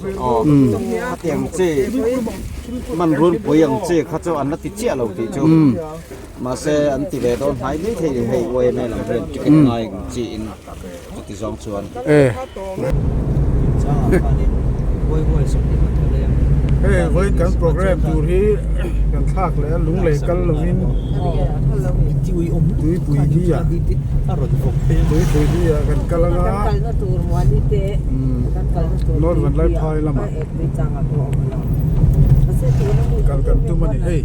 Khatiang chi man runpui ang chi kha chu an la ti chiah lo tih chu mahse an ti ve dawn hnai mai thei ni hei yma lam hian ticket ngai ang chi in chuti zawng chuan. Hei vawiin kan program tur hi kan thlak leh a lunglei kal lovin tuipui di ah tuipui di ah kan kal anga North Vanlaiphai lamah kal kan tum a ni hei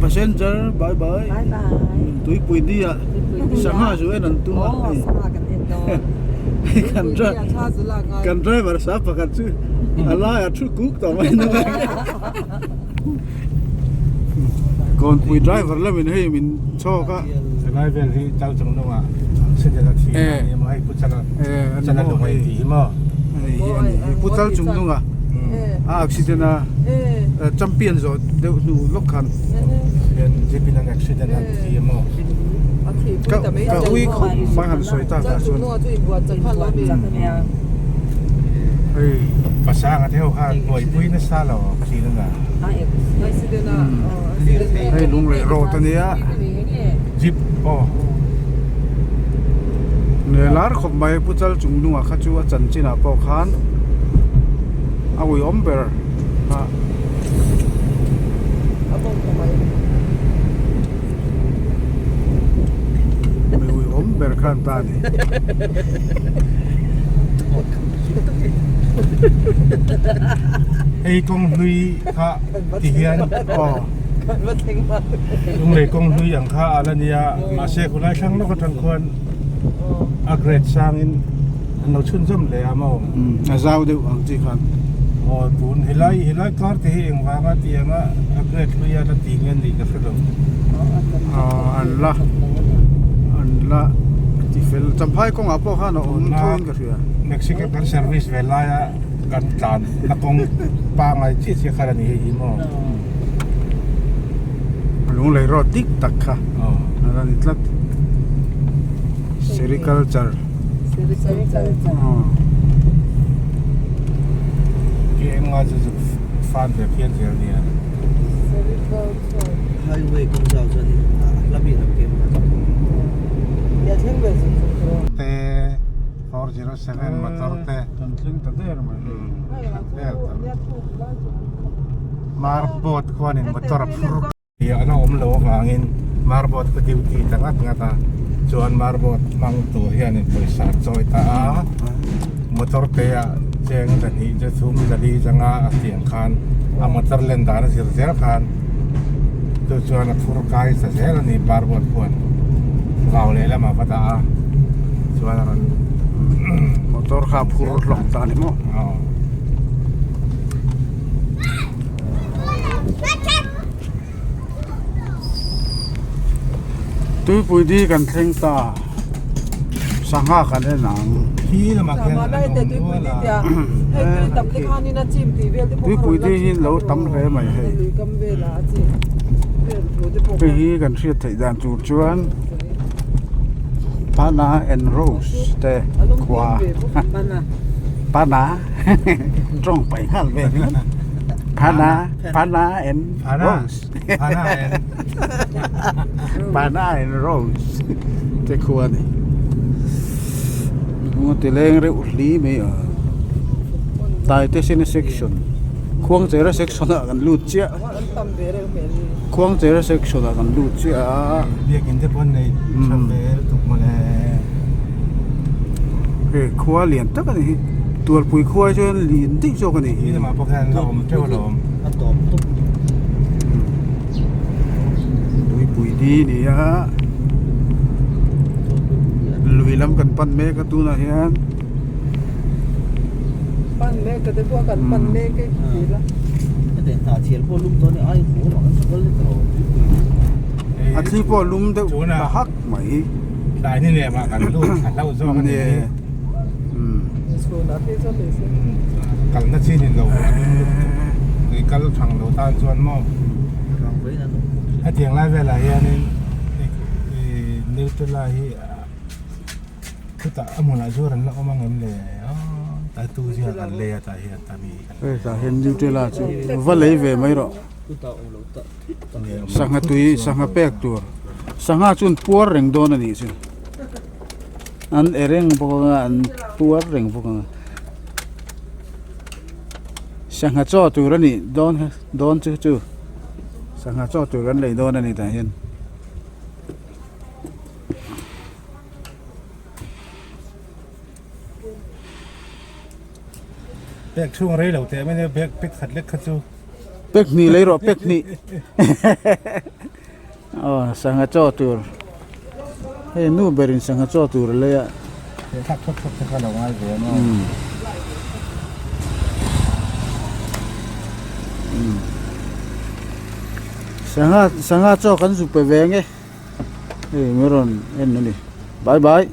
passenger bye bye tuipui di ah sangha chu en an tum a hei. Kan kan driver sa pakhat chu a laiah thu kuk tawh mai na Kawnpui driver lamin hei min chhawk a. Helai vel hi chal chung lawngah accident a thi a ni maw hei pu chala chala lung hei tih hi maw. Hei hi a ni hi pu chal chung lungah a accident a champion zawh deuh hnu lawk khan. Hian jeep in an accident a thi a maw. Ka ka ui khawp mai han sawi tak ah chuan hei. Pasanga te ho khan buaipui nasa lo thin a na. Hei lunglei road a nia. Jeep aw. Ne lar khawp mai Pu Chal chung hnungah kha chu a chanchin ah pawh khan a uiawm ber a. Mi uiawm ber khan ta a ni. Hei kawng hlui kha ti hian lunglei kawng hlui ang kha a la nia mahse khulai thlang lawk atang khuan a grade sangin an lo chhunzawm leh a maw. A zau deuh ang chi khan. Aw tun helai helai kar te hi engvanga tianga a grade hlui a la ti nge nih ka hre lo. Aw an la an la ti fel champhai kawngah pawh khan a awm tho in ka hria. Mexico kan service ve laia kan tlan na kawng pangai chiah chiah kha la ni hei hi maw. Lunglei road dik tak kha a la ni tlat sericulture. Enga chu chu fan ve phian zel nia. Highway kawng zau chuan in a hla mi lo kem a. Te 407 motor te. Kan thleng ta der mai. Marbot khuanin motor a phur. An awm lo avangin marbot ka duty ta ngat ngat a, chuan marbot hmang tur hianin pawisa a chawi ta a, motor te ah cheng zahnih chu thum zali zanga a tiang khan a motor len dan a zir zel khan chu chuan a phur kai ta zel a ni marbot khuan vau lehlamah va dah a chuan a rawn motor kha a phur hlawk ta a ni maw. Tuipui di kan thleng ta sangha kan en ang. Tuipui di hi lo tam hle mai hei. Hei hi kan hriat theih dan tur chuan Pana and Rose te khua Pana tawng paih nghal vel Pana Pana and Rose Pana and Pana and Rose te khua a ni Lunga ti leng reuh hli mai a Taite sena section Khuangchera section ah kan lut chiah Khuangchera section ah kan lut chiah a Biakin te pawh an nei tha ve lutuk mawle. Hei khua lian tak a ni hi Tualpui khua hi chuan lian daih zawk a ni hi. Ni lamah pawh hian la awm teuh alawm. A tawp tawp. Tuipui di a ni a lui lam kan pan mek a tunah hian. Pan mek ka te pawh kan pan mek e ti la. Heti hna thial pawh lum dawn e ai haw mak an kal ni tawh tuipui. A thli pawh lum deuh ta hak mai. Tlai ni leh mah kan lut thla hlauh zawk a ni hi. Chhunah phei chuan ni se. Kalna chin in lo a lum lutuk tui kal thang lo tan chuan maw. Hetiang lai velah hianin Nutella hi. Chutah a hmunah zuar an la awm ang em le? Aw. Tu zingah kan lei a tah hian ta mi. Hei tah hian Nutella chu va lei ve mai rawh. Sangha tui sangha pek tur sangha chu an puar reng dawn a nih chu an e reng bawk anga an puar reng bawk anga sangha chaw tur a nih dawn dawn chu chu sangha chaw tur an lei dawn a ni tah hian. Bag chhung rei lo teh mai nia bag pack khat lek kha chu. Pack hnih lei rawh pack hnih aw sangha chaw tur hei nu berin sangha chaw tur a lei a. Thlak thawk thawk te kha lo ngai ve a maw. Sangha sangha chaw kan zuk pe ve ang e hei min rawn en a ni bye bye.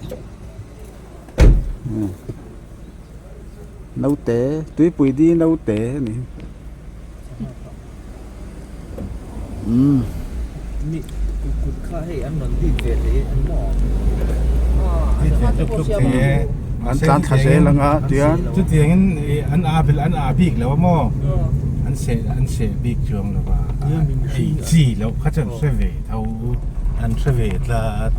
Naute tuipui di naute a ni umm. An tlan thla zel anga tian. Chutiangin an a vel an a bik lo a maw an seh an seh bik chuang lo va ei chi loh kha chuan hre ve tho an hre ve tlat.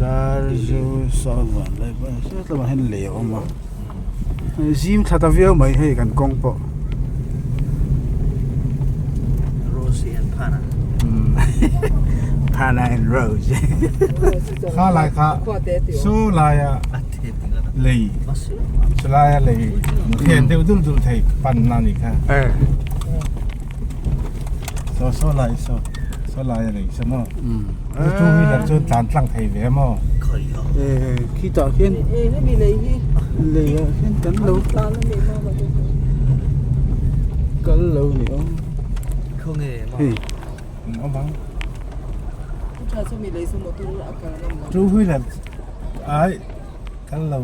Darzu sawn lai pawh hriat lamah hian lei a awm a zim thla ta viau mai hei kan kawng pawh Phana and Rose kha lai kha saw laia lei saw laia lei thian deuh dul dul thei pan na ni kha saw saw lai saw saw laia lei saw maw two wheeler chu tlan tlang thei ve maw khitah khian lei ah khian kan lo kal lo ni awm hei awm ang two wheeler ai kal lo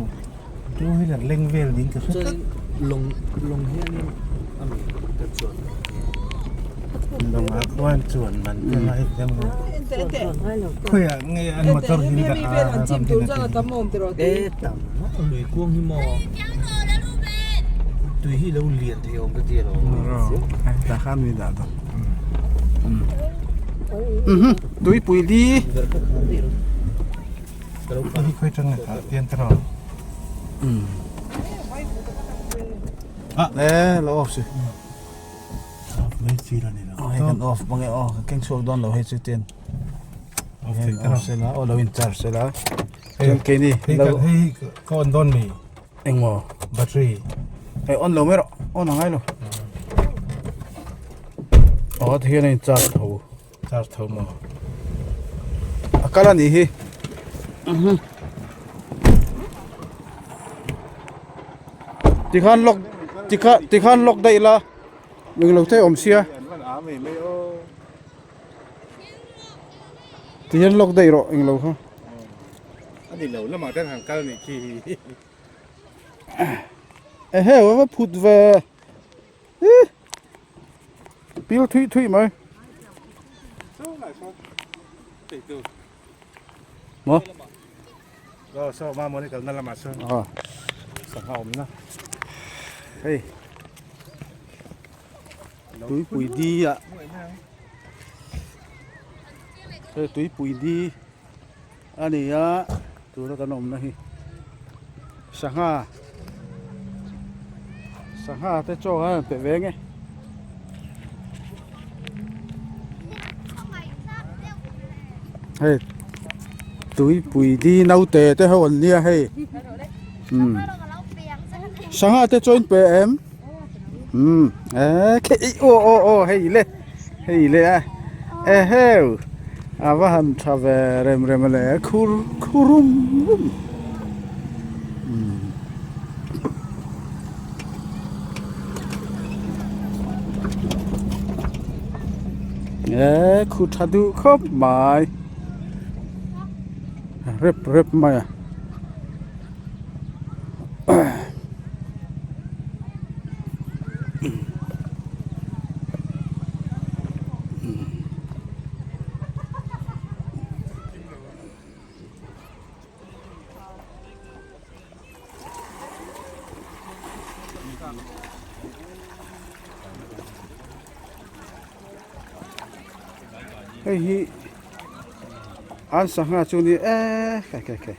two wheeler leng vel ding ka hre tlat lawngah khuan chuan man te ngai hle maw khawiah nge an motor hi dah a ram din a ti. Tuipui li. Hi khawi tang nge kha tian te rawh. Eh lo off si. Off mai chi la ni lo. Hei kan off bang e aw keng chhuak dawn lo hei chu tian. Off thei te rawh. Sela aw lo in charge sela. Chuan keini lo hei ka on dawn mi. Engmaw? Battery. Hei on lo mai rawh on a ngai lo. Aw tihian a in charge tho. Charge tho maw? A kal a nih hi. Tikhan lock tikha tikhan lock daih la englo te awm sia. Tihian lock daih rawh englo kha. A ni lo lamah ten han kal nih khi. Ehe va phut ve. Pil thui thui mai. Maw? Aw saw ma mawni kalna lamah sawn sangha awmna. Hei. Tuipui di ah. Hei tuipui di a ni a tuna kan awmna hi sangha sangha te chaw kha an pe ve nge. Hei tuipui di naute te ho an nia hei umm sangha te chaw in pe em umm eh aw aw aw hei le hei le a eheu. A va han tha ve rem rem a le khur khur rum rum e khu tha duh khawp mai rep rep mai a. Hei hi an sangha chu ni e khai khai khai.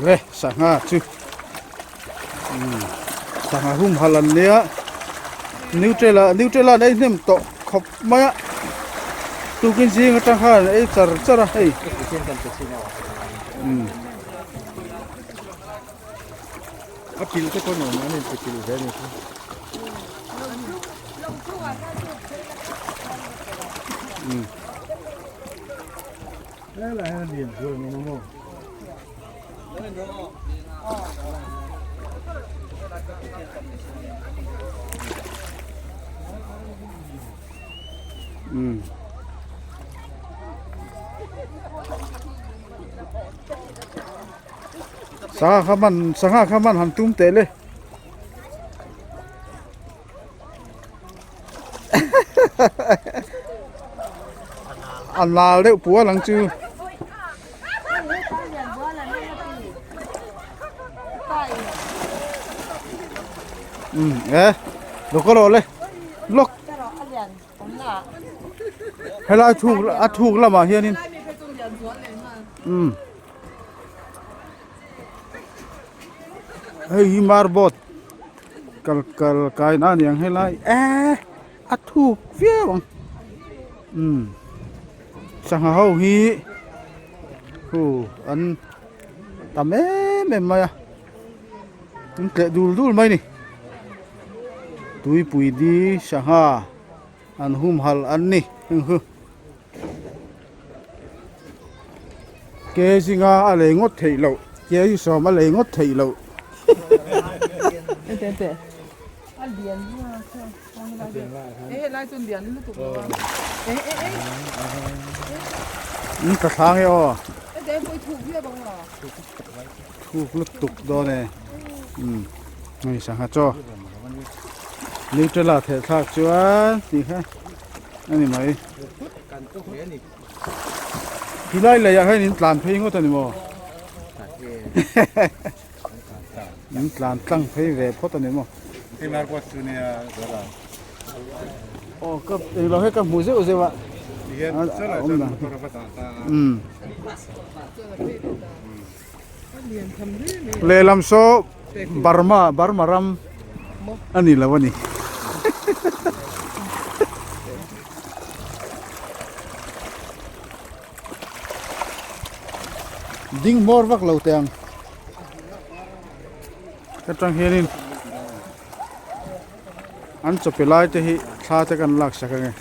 Le sangha chu sangha hum hal an nia nutella nutella an ei hnem tawh khawp mai a tukin zing atang khan an ei char char a hei a pil te pawh nuam an inti pil ve a ni chu. Helai hian a lian zual ang em aw. Sangha kha man sangha kha man han tum teh le. A nal deuh pual ang chu. Um e lo ka rawh le lawk helai thuk a thuk lamah hianin um hei hi marboard kal kal kai na aniang helai eh a thuk viau ang umm sangha ho hi hu an tam em em mai a an tleh dul dul mai a ni tuipui di sangha an humhalh an ni heng chu ke zinga a lei ngawt theih loh ke hi sawm a lei ngawt theih loh. In ka thlang e aw thuk lutuk dawn e umm hei sangha chaw nutella theh thlak chuan tih kha a ni mai tilai leiah hian in tlan phei ngawt a ni maw in tlan tlang phei ve phawt a ni maw aw ka englo he ka hmu zeuh zeuh a umm lehlam saw Burma Burma ram a ni lo a ni. Ding hmawr vak lo teh ang ka tang hianin an chawpe lai te hi thla te kan lak sak ange.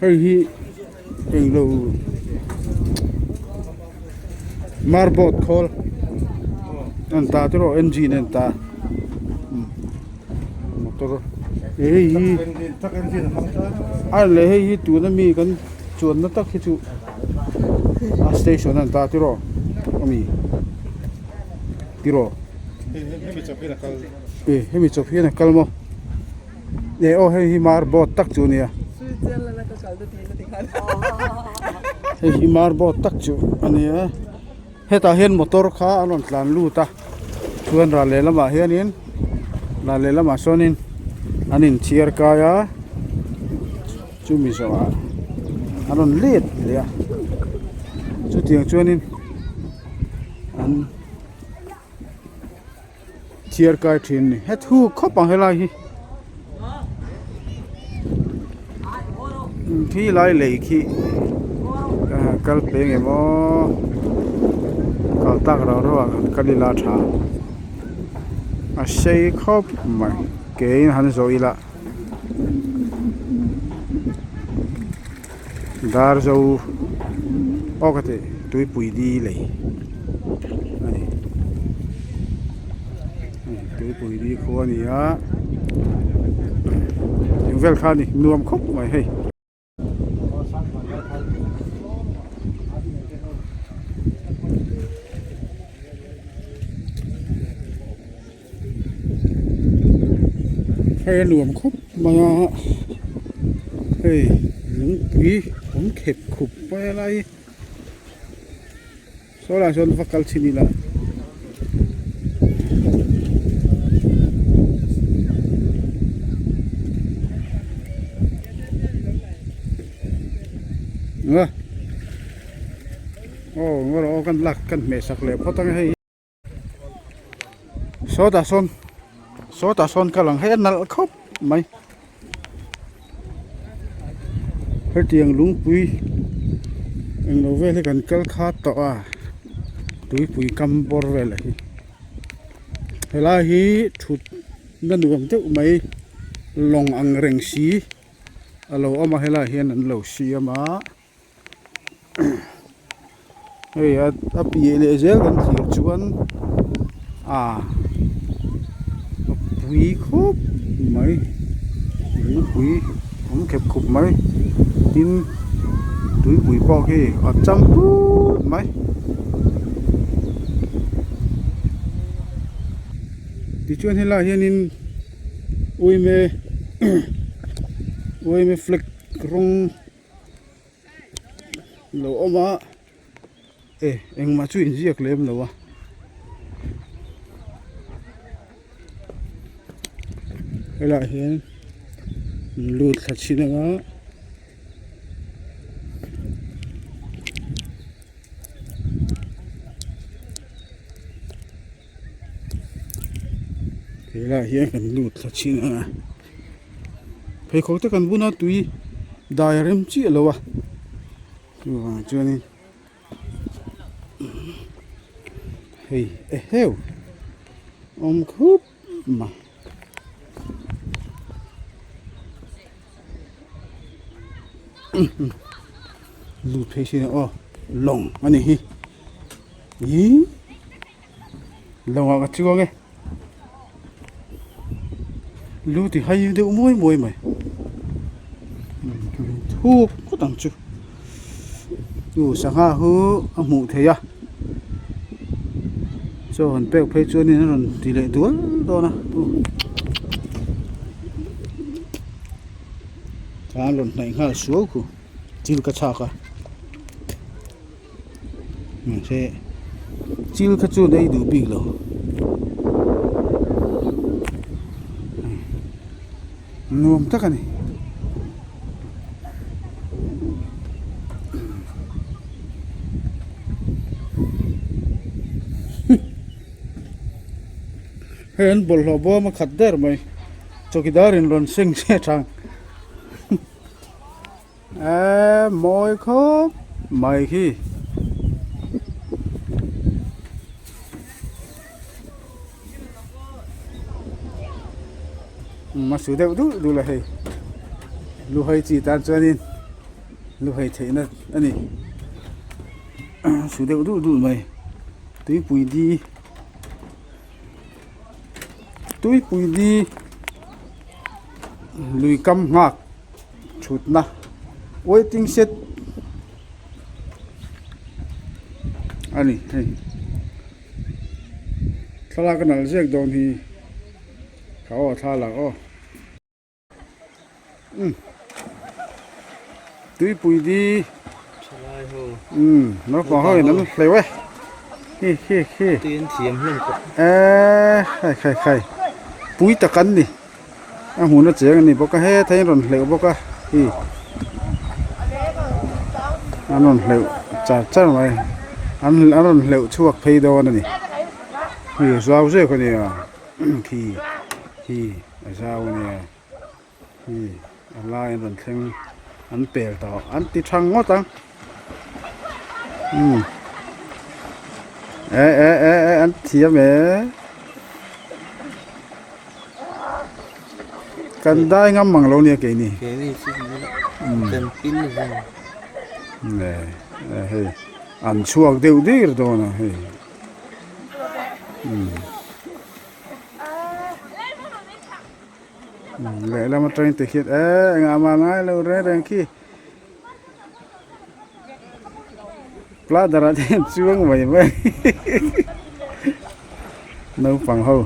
Hei hi englo marboard khawl an ta te rawh engine an ta motor hei hi a leh hei hi tuna mi kan chuanna tak hi chu a station an ta te rawh ami. Tiraw? Hemi chawp hian a kal. E hemi chawp hian a kal maw? E aw hei hi mar boat tak chu ania. Hei hi mar boat tak chu ania. Hetah hian motor kha an rawn tlan lut a. Chuan ral lehlamah hianin ral lehlamah sawnin an inchhiar kai a. Chumi zawhah an rawn let leh a. Chutiang chuanin. An thiar kai thin a ni he thu khawp ang helai hi khi lai lei khi kal pe nge maw kal tak rau rau ah khan kal ila tha a sei khawp mai ke in han zawh ila. Darzo aw ka tih tuipui di lei a ni tuipui di khua a ni a eng vel kha a ni nuam khawp mai hei. Hei a nuam khawp mai a hei lungpui awm khep khup mai a lai saw lai sawn va kal chhin ila. Aw ngaw rawh aw kan lak kan hmeh sak leh phawt ang hei. Sawtah sawn sawtah sawn kal ang hei a nalh khawp mai hetiang lungpui englo vel hi kan kal khat tawh a tuipui kam bawr vel ah hi helai hi thut na nuam deuh mai lawng ang reng si a lo awm a helaiah hian an lo siam a. Hei a a piah leh zel kan thlir chuan ah a pui khawp mai lungpui awm khep khup mai tin tuipui pawh khi a cham tut mai tichuan helaiah hianin uime uime flag rawng. Lo awm a e engmah chu inziak lem lo a helaiah hian lut thla chhin anga helaiah hian kan lut thla chhin anga. Pheikhawk te kan bun a tui dai a rem chiah lo a chuvang chuanin hei eheu awm khup mai. Lut phei sin aw lawng a ni hi ihh lawngah ka chuang e. Lu ti hai deuh muai muai mai thuk ngawt ang chu chu sangha chu a hmuh theih a chaw han pek phei chuanin a rawn ti leh dual dawn a chuan rawn hnaih nghal suau khu thil ka chhak a mahse chil kha chu an ei duh bik lo nuam tak a ni. Hei an bawlhhlawh bawm a khat der mai chawkidar in rawn seng se tang. Eee mawi khawp mai khi. A su deuh dul dul a hei lu hawi chi tan chuanin lu hawi theihna a ni a su deuh dul dul mai tuipui di tuipui di lui kam nghak. Thutna waiting shed a ni hei thlalak a nalh ziak dawn hi kha aw thlalak aw umm tuipui di umm naupang ho in an hleuh e hi hi hi eee khai khai khai pui tak an ni. A hmun a cheng a ni bawk a hetah hian rawn hleuh bawk a hi an rawn hleuh char char mai an an rawn hleuh chhuak phei dawn a ni hei a zau zek a nia khi khi a zau a nia hi a lai an rawn thleng an pel tawh an ti thang ngawt ang umm eh eh eh eh an thiam e. Kan dai ngam mang lo nia keini. Keini chu kan pil vel. Eh hei an chhuak deuh dir dawn a hei umm lehlam atangin ti khian eh engah mah ngai lo reng reng khi ladder ah te hian chuang mai mai naupang ho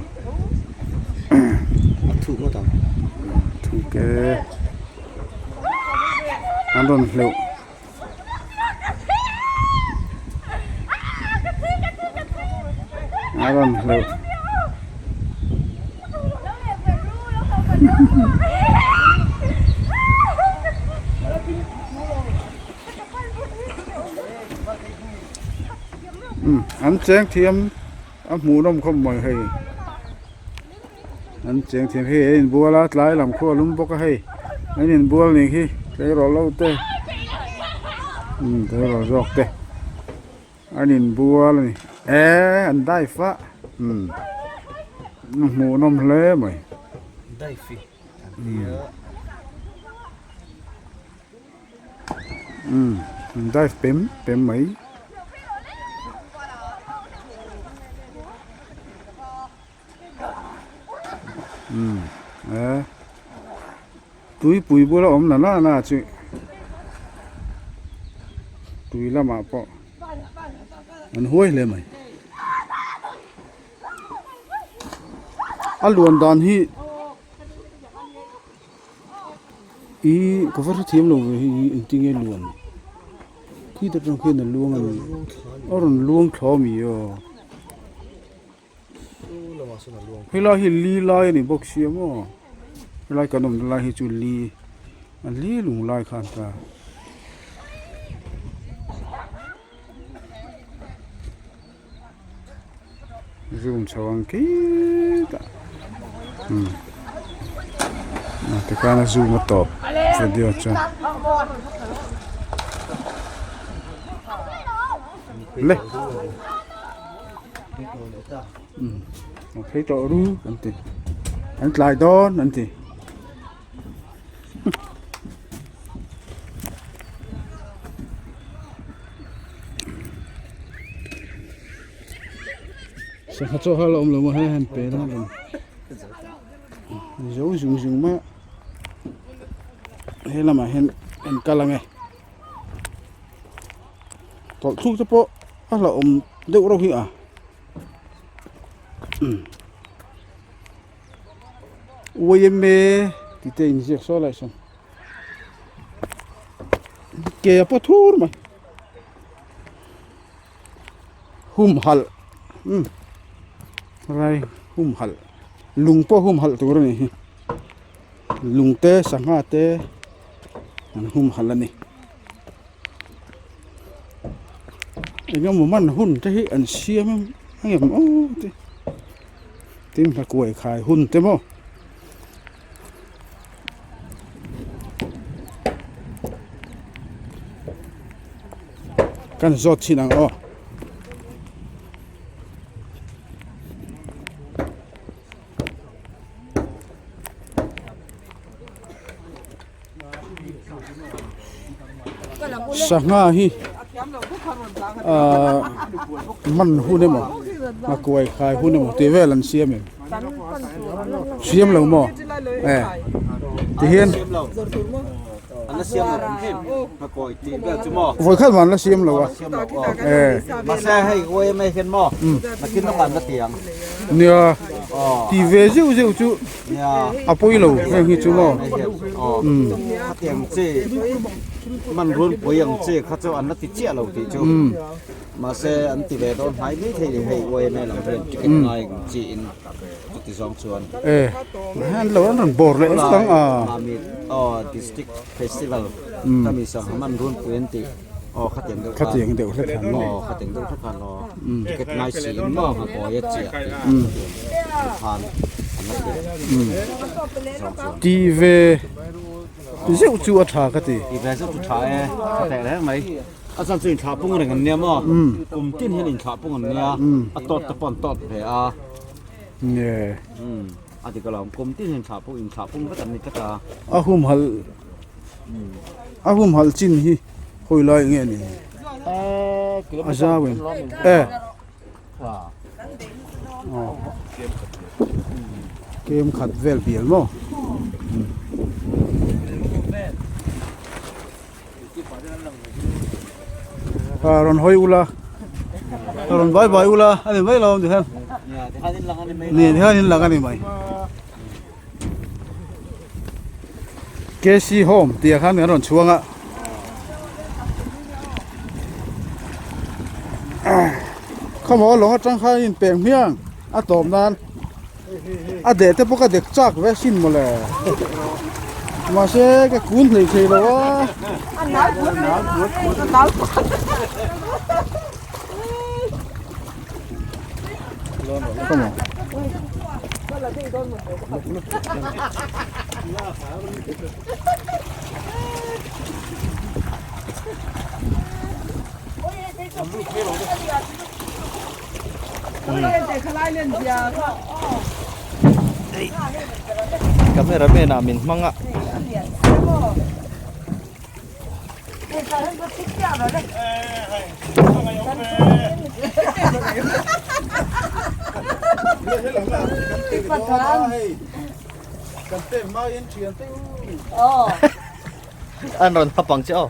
thuk e an rawn hleuh. A rawn hleuh. Umm an cheng thiam a hmuh nawm khawp mai hei an cheng thiam hei a inbual a tlai lam khu a lum bawk a hei an inbual nih hi tleirawl ho te umm tleirawl zawk te. An inbual a ni e an dive a umm a hmuhnawm hle mai. Umm an dive pem pem mai. Umm e tuipui bula awm na na na chu tui lamah pawh an huai hle mai a luan dan hi ih ka va hrethiam lo ve hei hi engtin nge luan khi te atang khian a luang a ni a rawn luang thla a mi aw. Helai hi li lai a ni bawk sia maw helai kan awmna lai hi chu li a li lung lai kha an ta. Zoom chho ang khitah umm tikhan a zoom a tawp video chuan le. Umm phei tawh ru an ti an tlai dawn an ti. Sangha chaw ha la awm lo maw hei han pe la rawn zo zung zung mai a he lamah hian an kal ang e tawlh thluk te pawh a hlauhawm deuh reuh hi a umm yma tih te a inziak saw lai sawn ke a paw thur mai humhalh umm rai humhalh lung pawh humhalh tur a ni hi lung te sangha te an humhalh a ni. Eng emaw man hun te hi an siam ang em aw te tin hla kuai khai hun te maw. Kan zawt chin ang aw. Sangha hi ahh man hun emaw a kuai khai hun emaw tih vel an siam em siam lo maw e tihian vawikhat man la siam lo a e nia ti ve zeuh zeuh chu. A pawi lo heng hi chu maw umm. Khatiang chi man runpui ang chi kha chu an la ti chiah lo tih chu mahse an ti ve dawn hnai mai thei hei yma lam hian ticket ngai ang chi in chuti zawng chuan. E an lo an rawn bawr leh vek ang a. Mamit aw district festival kami sangha man runpui an tih aw khatiang deuh khan khatiang deuh hlek khan aw khatiang deuh hlek khan aw ticket ngai si in maw ngakawi a chiah tih khan an la ti zawng chuan ti ve zeuh chu a tha ka ti ti ve zeuh chu tha e tha teh reng mai a chan chu inthlah pung reng an nia maw kum tin hian inthlah pung an nia a tawt te pawh an tawt ve a nge a dik alawm kum tin hian inthlah pung inthlah pung vek an ni tlat a a humhalh a humhalh chin hi. Hawi lai nge ni? A zau em? E. Kem khat vel bial maw? A rawn hawi ula a rawn vai vai ula a ni mai lo ni hian ni hian in lang a ni mai KC home tih ah khan kan rawn chhuang a khawmaw lawng atang khan in peng hmiang a tawp nan. A deh te pawh ka dek chak ve sin mawle mahse ka kun hlei thei lo a. Come on. Camera man ah min hmang a. An rawn hap ang che aw.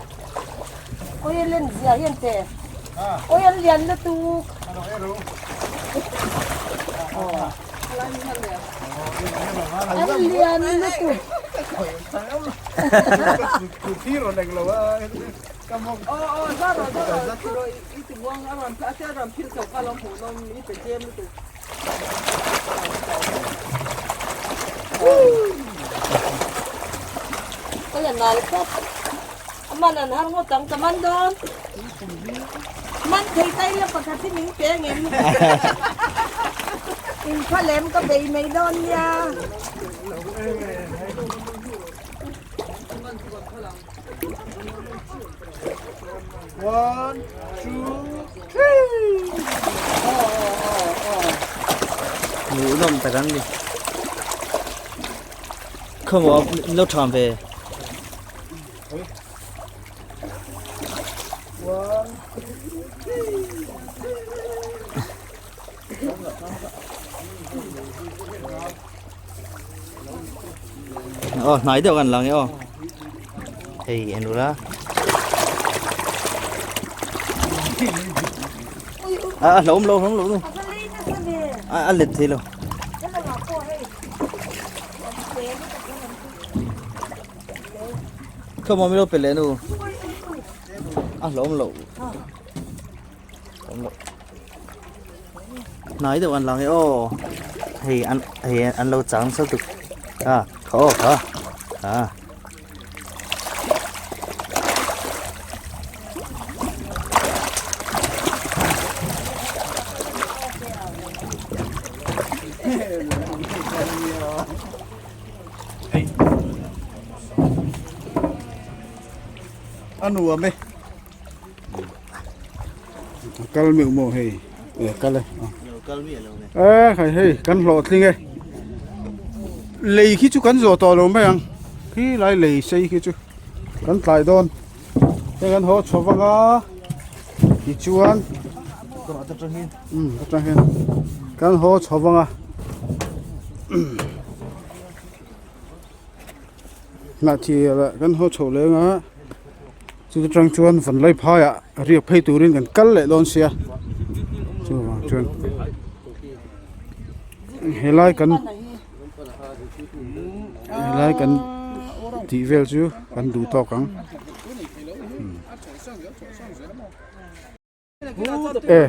One, two, three. Hmuh nawm tak an ni. Khawmaw in lo tham ve. One, two, three. Aw hnai deuh kan lang e aw. Hei en ula. A a hlawm lo hlawm lo nu. A a let thei lo. Khawmaw mi lo pe leh nu. A hlawm lo. Hnai deuh an lang e aw hei an hei an lo chang nasa tuk a kha aw kha a A nuam e. Kal meuh maw hei e kal e e khai hei kan hlawh tling e lei khi chu kan zawh tawh lo mai ang khi lai lei sei khi chu kan tlai dawn hei kan haw chho vang a tichuan atang hian kan haw chho vang a Hnahthil ah kan haw chhoh leng a chu atang chuan vanlai phaiah riak phei turin kan kal leh dawn sia chuvang chuan helai kan helai kan tih vel chu kan duh tawk ang. E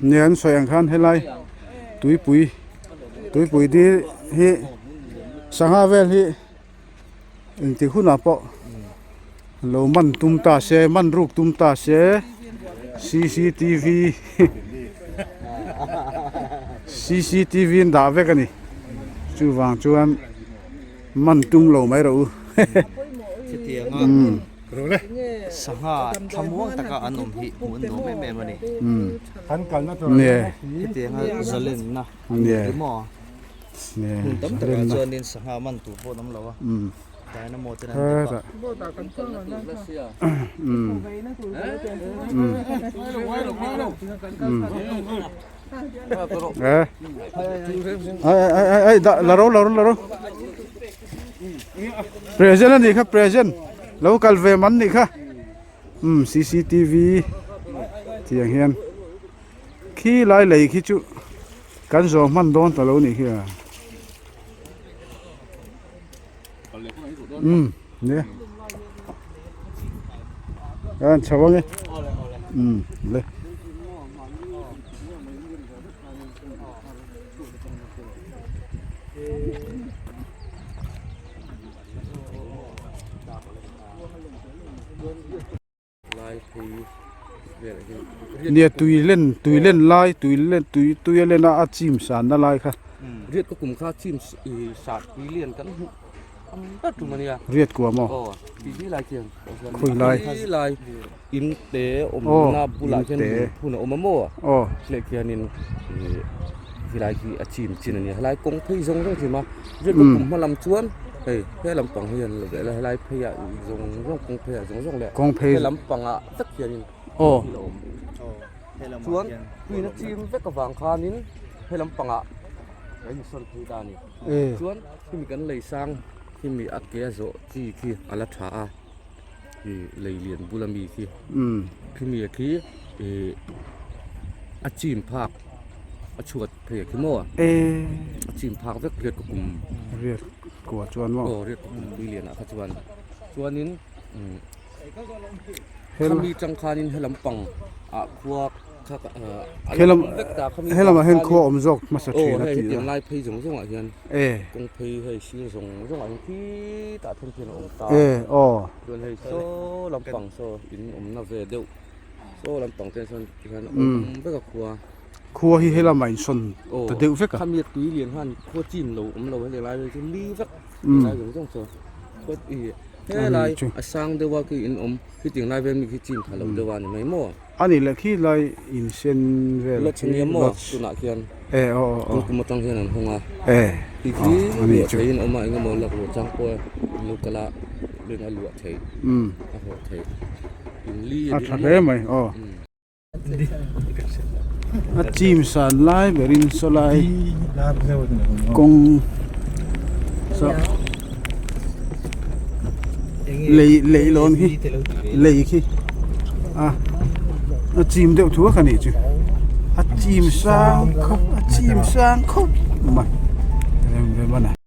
ni an sawi ang khan helai tuipui tuipui dil hi sangha vel hi engtik hunah pawh lo man tum ta se man ruk tum ta se cctv cctv an dah vek a ni chuvang chuan man tum lo mai rawh u. Sangha thlamuang taka an awm hi hmuh an nuam em em a ni. Hetianga zalenna emaw hmun tam takah chuanin sangha man tur pawh an awm lo a. Hetah umm umm umm eh ai ai ai ai dah la ro la ro la ro present a nih kha present lo kal ve man nih kha umm cctv tiang hian khi lai lei khi chu kan zawh hman dawn ta lo nih hi a. Umm nia an chho ange umm le. Nia tui len tui len lai tui len tui tui a len a a chim san na lai kha. Riat ka kum kha chim sat tui lian kan hmuh am ber tum ania. Riat kua maw? Aw tui hi lai khian. Khawi lai? Hi lai in te awm na bulah khian lungphun a awm a maw? Aw. Leh khianin helai hi a chim chin ania helai kawng phei zawng zawng chim a. Riat ka kum hma lam chuan hei he lampang hi an lo leh la helai phei ah zawng zawng kawng phei ah zawng zawng leh he lampang ah vek hianin aw thil a awm chuan tuina chim vek avang khanin he lampang ah a insawn phei ta a ni chuan hemi kan lei sang hemi a ke a zawh chi khi a la tha a ih lei lian bula mi khi khimi a khi ih a chim phak a chhuat phei a khi maw a chim phak vek riat ka kum riat kua chuan maw aw riat ka kum tui lian ah kha chuan chuanin umm khami tang khanin he lampang ah khua kha a helam vek ta khami helamah hian khua awm zawk hmasa thin a aw hei ti a hetiang lai phei zawng zawng ah hian e kawng phei hei sir zawng zawng ah hian khitah then khian a awm ta e aw chuan hei saw lampang saw in awmna ve deuh saw lampang te sawn hian a awm vek a khua. Khua hi helamah in sawn ta deuh vek a. Khami tui lian khan khua chin lo awm lo heti lai chu li vek lai zawng zawng chu khua i helai a sang deuh a khi in awm khitiang lai vel mi khi chin tha lo deuh a ni mai maw. A nih leh khi lai in sen vel lodge ania maw tunah khian e aw aw tun kum atang hian an hawng a e ti khi luah thei in awm a eng emaw lak luah chang pawh lo kal a rin a luah theih a hawh theih in li a tha hle mai aw. A chim san lai berin saw lai kawng saw lei lei lawn hi lei khi a a chim deuh thuak a nih chu a chim sang khawp a chim sang khawp mai rem rem a ni.